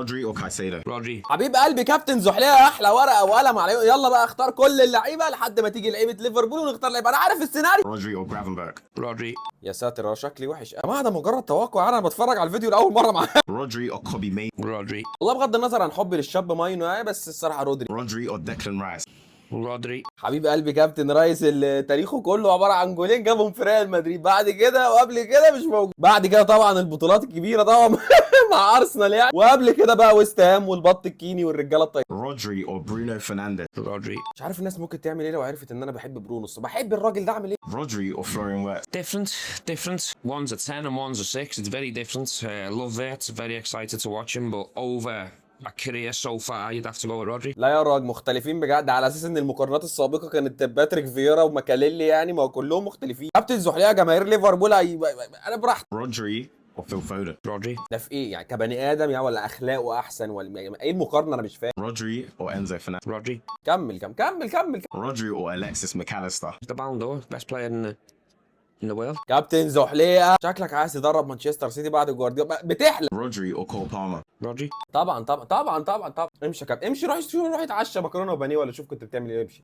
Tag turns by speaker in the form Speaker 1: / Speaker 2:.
Speaker 1: Rodri or Caicedo?
Speaker 2: Rodri.
Speaker 3: حبيب قلبي كابتن زحليقه، احلى ورقة وقلم على. يلا بقى اختار كل اللعيبة لحد ما تيجي لعيبة ليفربول ونختار لعيبه. انا عارف السيناريو.
Speaker 1: Rodri or Gravenberch?
Speaker 2: Rodri.
Speaker 3: يا ساتر يا شكلي وحش يا جماعه، ده مجرد توقع، انا بتفرج على الفيديو لاول مرة معاه.
Speaker 1: Rodri or Kobbie Mainoo?
Speaker 2: Rodri.
Speaker 3: والله بغض النظر عن حبي للشاب ماينو يعني، بس الصراحة رودري.
Speaker 1: Rodri or Declan Rice?
Speaker 2: Rodri.
Speaker 3: حبيب قلبي كابتن رايس اللي تاريخه كله عبارة عن جولين جابهم في ريال مدريد، بعد كده وقبل كده مش موجود. بعد كده طبعا البطولات الكبيرة طبعا مع ارسنال يعني، وقبل كده بقى ويست هام والبط الكيني والرجاله الطيبه.
Speaker 1: Rodri or Bruno Fernandes?
Speaker 2: Rodri.
Speaker 3: مش عارف الناس ممكن تعمل ايه لو عرفت ان انا بحب برونو. بحب الراجل ده، اعمل ايه؟
Speaker 1: Rodri or Florian Wirtz?
Speaker 2: Different, different. One's a 10 and one's a 6. It's very different. Love that. Very excited to watch him. But over a career so far, you'd have to go with Rodri.
Speaker 3: لا يا راجل، مختلفين بجد، على اساس ان المقارنات السابقة كانت باتريك فييرا وماكاليلي يعني، ما هو كلهم مختلفين. كابتن زحليقه، جماهير ليفربول انا براحتي.
Speaker 1: Rodri or Phil Foden?
Speaker 2: Rodri.
Speaker 3: ده في ايه يعني؟ كبني ادم يعني ولا اخلاقه احسن ولا يعني ايه المقارنه؟ انا مش فاهم.
Speaker 1: Rodri or Enzo Fernandez?
Speaker 2: Rodri.
Speaker 3: كمل كمل كمل كمل.
Speaker 1: Rodri or Alexis Mac Allister?
Speaker 2: The Ballon d'Or, best player in the world.
Speaker 3: كابتن زحليقه، شكلك عايز تدرب مانشستر سيتي بعد جوارديولا، بتحلم.
Speaker 1: Rodri or Cole Palmer?
Speaker 2: Rodri.
Speaker 3: طبعا طبعا طبعا طبعا طبعا. امشي يا كابتن، امشي، روح شوف، روح اتعشى مكرونه وبانيه ولا شوف كنت بتعمل ايه، امشي.